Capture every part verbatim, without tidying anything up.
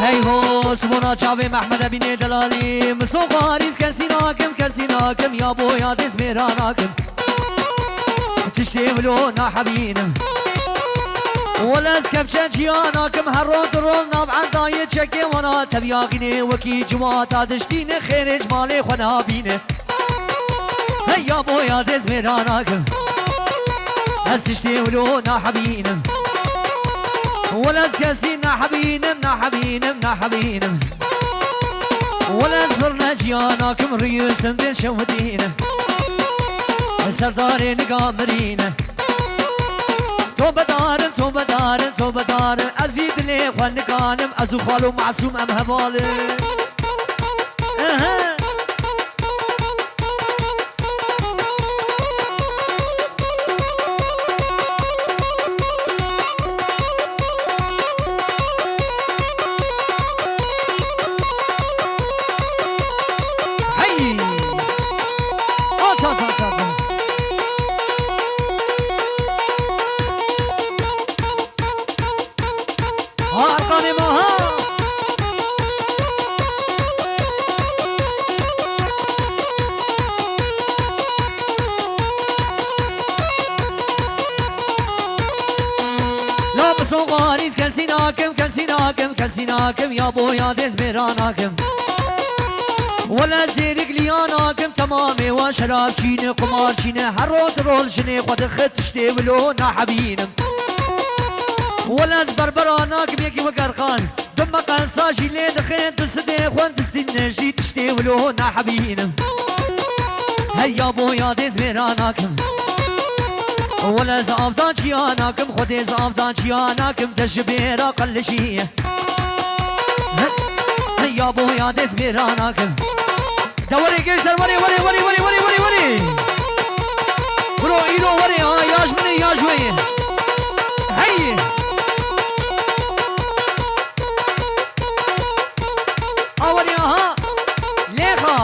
Hey ho, sibona çavê Mehmede bînê delalî. Min so xwarîz kesî nakim, kesî nakim, ya bo ya dêz mêra nakim. Tiştê wilo nahebînim. Wele ez kepçe ciya nakim, her rol du rol nav erdayê çekê wana. Tev yaxînê wekî ciwata diştîne, xêrê ji malê xwe nabîne. Hey ya bo ya dêz mêra nakim. Ez tiştê wilo nahebînim. Wele ez kesî nahebînim, nahebînim, nahebînim. Wele ez firne ciya nakim, riyûsim dê şewitîne. Serdarê niga mirîne. Tobedarim, tobedarim, tobedarim. Ez vî dilê xwe nikanim. Ez û xalo Masûm em hevalin. Ehe. Hey! At, at, at, at, at. Ha, Erkanê me, ha! La bi son xwarîz kesî nakim, kesî nakim, kesî nakim, ya bo ya dêz mêra nakim. Wele zêrik liya nakim, temamê wan şerabçî ne, qumarçî ne, her rol rol jinê xwe dixit tiştê wilo nahebînim. Wele ez berbera nakim yekî wek Erkan. Bi meqesa jî lê dixin, tu sidê xwe distîne jî tiştê wilo nahebînim. Hey ya bo ya dêz mêra nakim. Wele ez avdan çiya nakim, Xwedê ez avdan çiya nakim, te ji bêra qelişî. Hey ya bo ya dêz mêra nakim. De werê gençler, werê, werê, werê. Bro, îro werê, ha, ya ji min e, ya ji we ye. Hey! A werê, aha. Lêxa.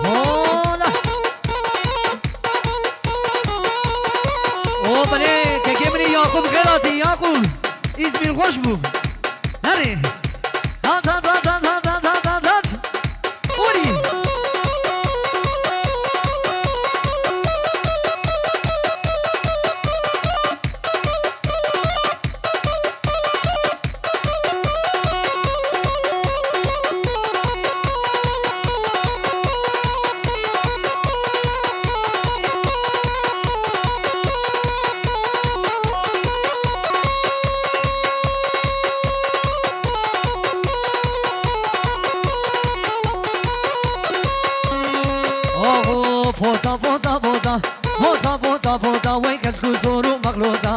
Hola. O belê, kekê min ê Yaqûb xêr hatî, Yaqûb. Îzmîr xweş bû. Herê. Hat, hat, hat. Urî. Aho, fota, fota, fota. Fota, fota, fota, wey kes ku zor û mexlûta.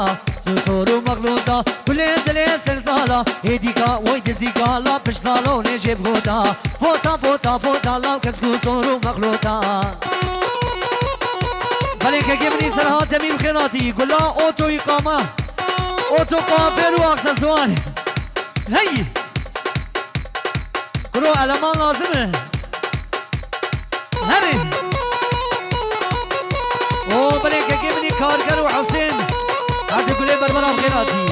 Zor û mexlûta. Kulê dilê sersala. Hêdîka, wey dizîka, la pişta, la û nêjê bigota. Fota, fota, fota, la kes ku zor û mexlûta. Belê kekê min î ser hat demî bi xêr hatî. Gula, oto îqama. Oto kuafêr û aksesuar. Hey! Kuro eleman lazim e. Herê. O belê kekê min î Karger û Husên. Hadi gulê berbera bi xêr hatî.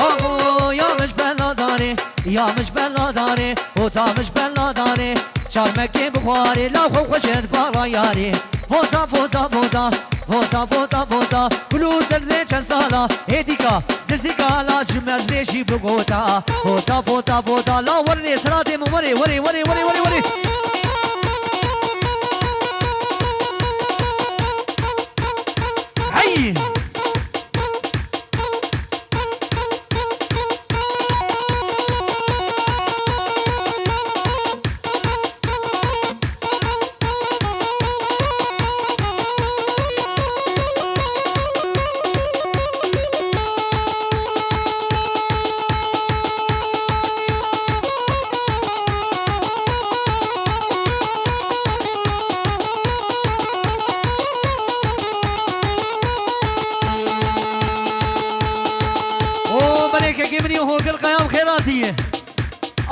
Aho ya min ji bela darê, ya min ji bela darê, hota min ji bela darê. Çarmekê bixwarê, la xwe xweşir para yarê. Vota, vota, vota, vota, vota, vota. Kulû derdê çend sala, hêdîka, dizîka la ji merdê jî bigota. Vota, vota, vota, la werê, seratê min werê, werê, werê, werê, werê, werê. Hey! O belê kekê min ê Hogil Qaya bi xêr hatiye.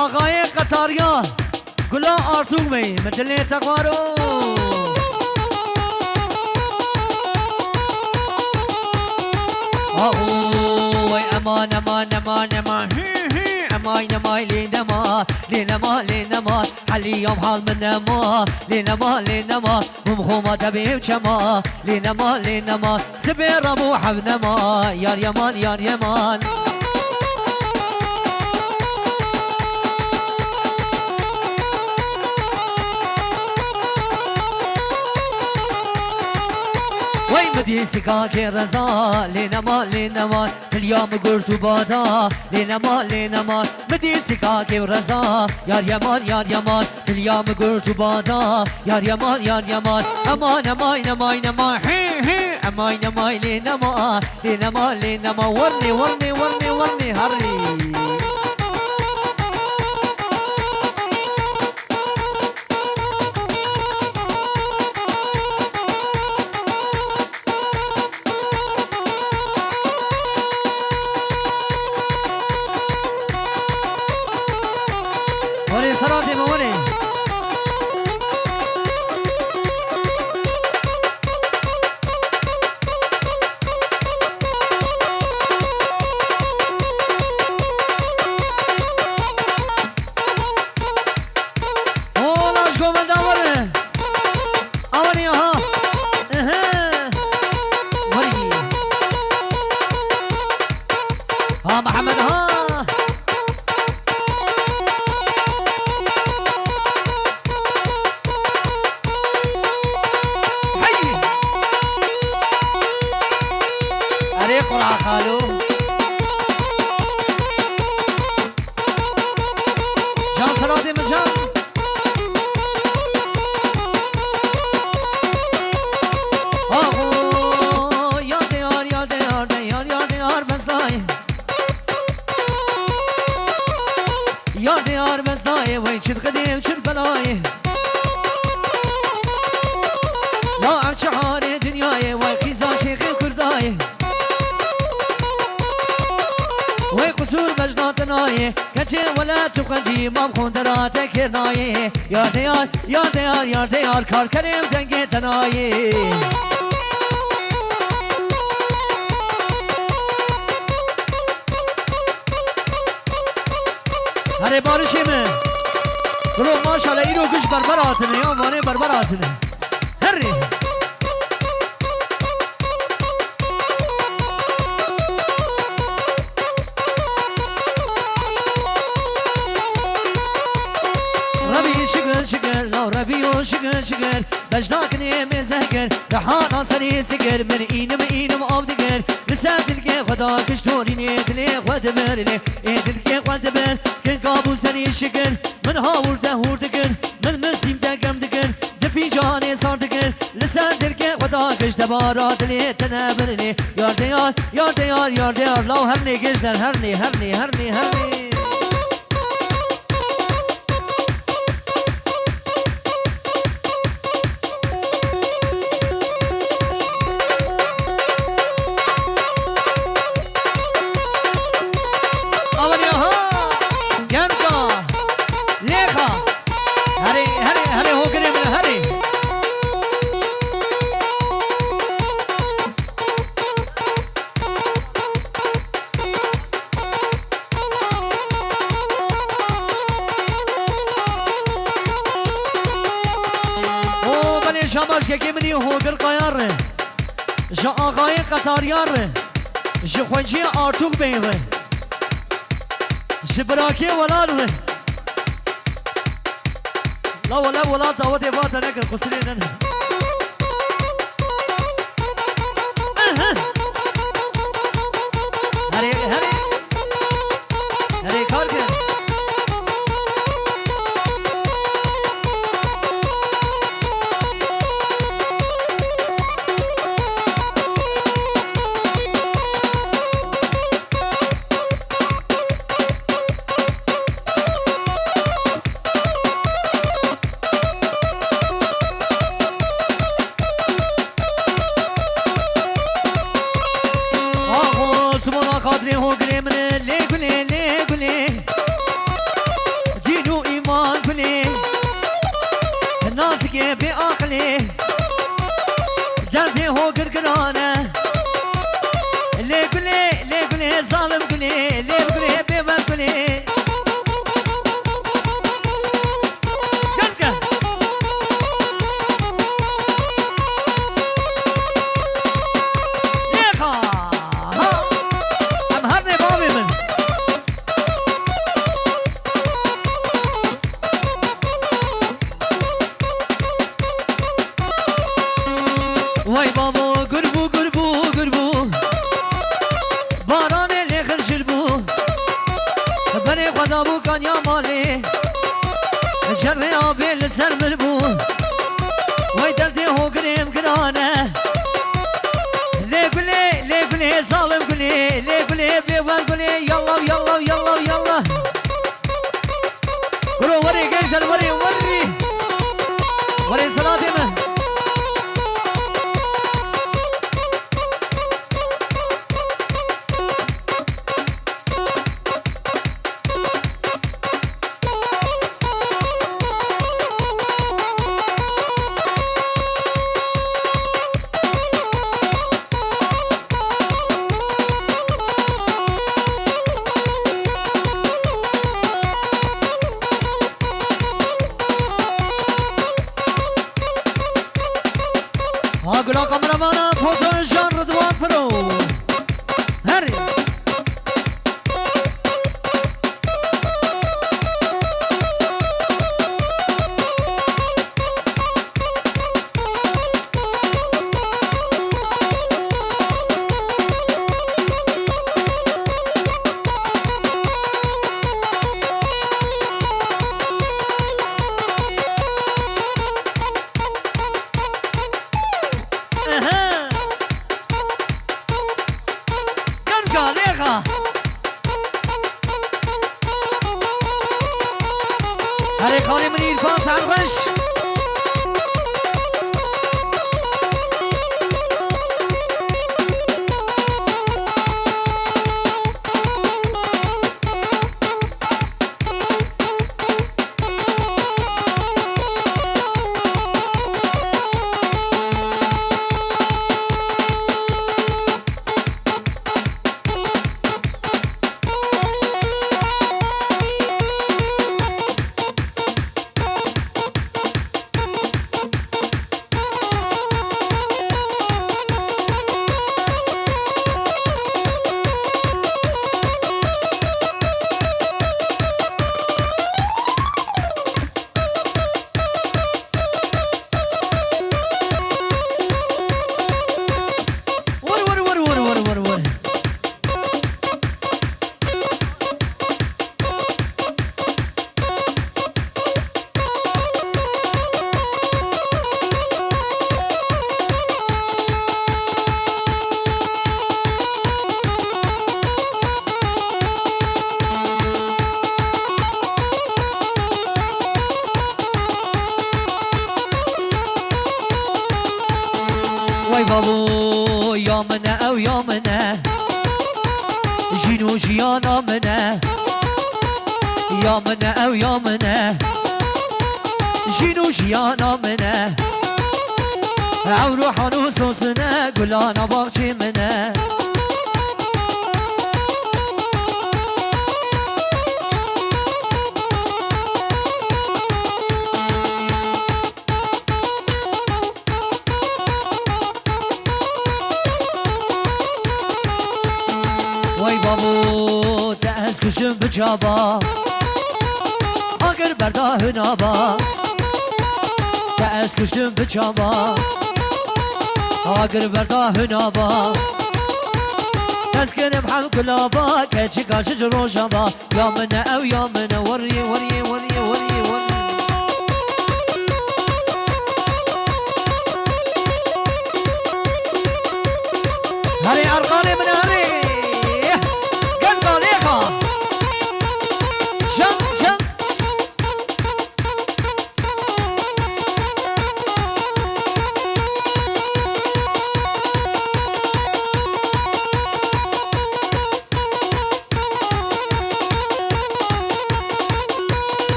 Axayê Qetariya, Gula Artûk Bey, min dilê te xwaro. Nema, nema, nema, hü, hü. Emay, nemay, lê nema, lê nema, lê nema. Helî yam hal min nema, lê nema, lê nema. Bûm xoma debê ew çema, lê nema, lê nema. Sibê rabû hev nema, yar yeman, yar yeman. Wey mi dî sikakê reza, lê nema, lê nema. Dilya mi gurt û bada, lê nema, lê nema. Mi dî sikakê reza, yar yeman, yar yeman. Dilya mi gurt û bada, yar yeman, yar yeman. Eman, emay, nemay, nema, hê, hê. Emay, nemay, lê nema, lê nema, lê nema. Wernê, wernê, wernê, wernê, herî. Were, sera dê me, were. Ola ji govenda were. Awanî aha. Ehe. Were. Ha Mihemed ha. Hey! Erê qura xalo. Can Seradê min can. Aho, yar de yar, yar de yar, de yar, yar de yar, bezdayê. Yar de yar, bezdayê, wey çi dixedê, çi dibelayê. La ev çi harê dinyayê, wey xîza şêxê kurdayê. Wey qusûr bejna tenayê, keçê welat û xencî mam xondera te kêrnayê. Yar de yar, yar de yar, yar de yar, karkerê ew dengê tenayê. Herê barişê min. Dilo maşallah îro giş berber hatine ya, vanê berber hatine. Herê. Rebî şikir şikir, law Rebî yo şikir şikir. Bejna kinê mêze kir, rihana serî sikir. Min înim înim av dikir. Li ser dilkê xwe da kiştorînê dilê xwe dibir lê. Ê dilkê xwe dibir, kinka bû serî şikir. Min hawir te hûr dikir, min min sîm te germ dikir. Di fîcanê sar dikir, li ser dilkê xwe da giş debara dilê te nebirnê. Yar de yar, yar de yar, yar de yar. Law hernê giş der, hernê, hernê, hernê, hernê. Awanî aha! Gerka! Lêxa! Herê, herê, herê, hogirê min, herê! O belê şabaşkekê min î hogir qayan re. Ji axayê qetariyan re. Ji xwenciyê Artûk Bey re. Ji birakê welan re. La wele welat dawetê va te nekir, qusirê nene. Herê, herê. Herê kar ke. Aho, simona xatirê hogirê min e, lê gulê, lê gulê. Dîn û îman gulê. Nazikê bê aqilê. Derdê hogir giran e. Lê gulê, lê gulê, Zalim gulê, lê gulê, bêwend gulê. Gel, gel. Lêxa. Ha. Em her ne bavê min. Wey bavo, gur bû, gur bû, gur bû. Baranê lê xirşil bû. Berê xwe dabû kaniya malê. Cerrê avê li ser min bû. Wey derdê hogirê em giran e. Lê gulê, lê gulê, zalim gulê, lê gulê, bêwend gulê, yalla, yalla, yalla, yalla. Kuro werê gençler, werê, werê. Werê selatê me. Ha gula kameramana, fotojan Rıdvan Pro. Her. Ehe. Genca lêxa. Herê xalê min Îrfan, saet xweş. Wur, wur, wur. Wey babo, ya min e, ew ya min e. Jîn û jiyana min e. Ya min e, ew ya min e. Jîn û jiyana min e. Ewro hanû sosine, gulana baxçê min e. Wey babo, te ez kuştim bi çava. Agir berda huna ba. Te ez kuştim bi çava. Agir berda huna ba. Teskenim hem kulava, keçika ji rojava. Ya min e, ew ya min e, weriyê, weriyê, weriyê, weriyê, weriyê.